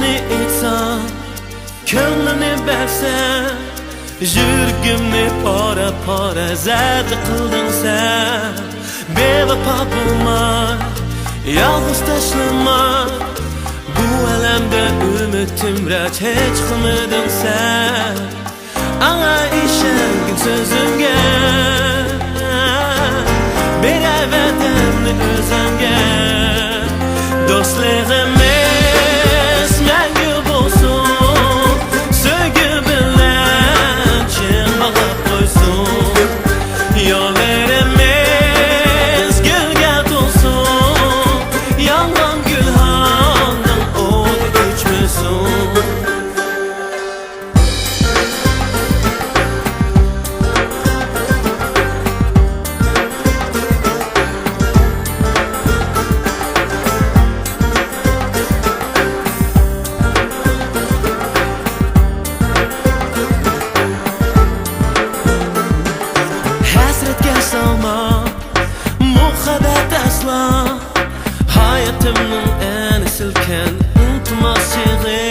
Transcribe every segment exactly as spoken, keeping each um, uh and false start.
ئېيتسام، كۆڭلۈمنى بەرسەم، يۈرىكىمنى پارە-پارە زەردە قىلدىڭ سەن. بىۋاپا بولما، يالغۇز تاشلىما، بۇ ئالەمدە ئۈمىدىم راچ ھېچ قىلمىدىڭ سەن. ئاڭا ئىشەنگىن سۆزۈڭگە، بېرەر ۋەدەمنى ئۆزۈڭگە. دوستلۇقىمىز مەڭگۈ بولسۇن، سۆيگۈ بىلەن چىڭ باغلاپ قويسۇن. يوللىرىمىز گۈلگە تولسۇن، يانغان گۈلخاننىڭ ئوتى ئۆچمىسۇن. ھەسرەتكە سالما، مۇھەببەت ئەسلا ھاياتىمنىڭ ئەنە سىلكەن ئۇنتۇلماس چېغى.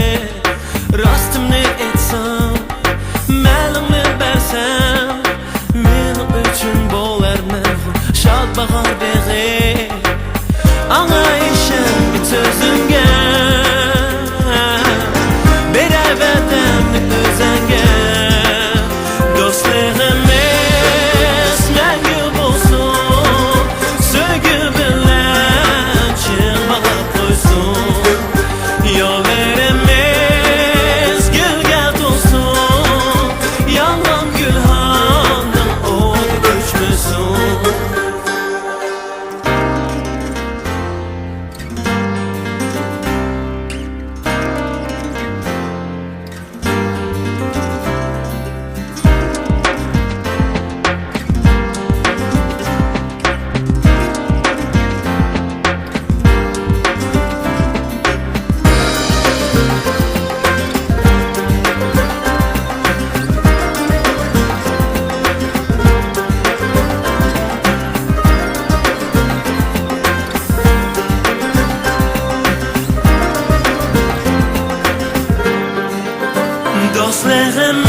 راستىمنى ئېيتسام، مەلۇمنى بەرسەم، مېنىڭ ئۈچۈن بولار مەنغۇ شاد باھار بېغى. ئاڭا ئىشەنگىن سۆزۈڭگە، بېرەر ۋەدەمنى ئۆزۈڭگە. دوستلۇقىمىز مەڭگۈ بولسۇن، سۆيگۈ بىلەن چىڭ باغلاپ قويسۇن. يوللىرىمىز گۈلگە تولسۇن، يانغان گۈلخاننىڭ ئوتى ئۆچمىسۇن. دوستلۇقىمىز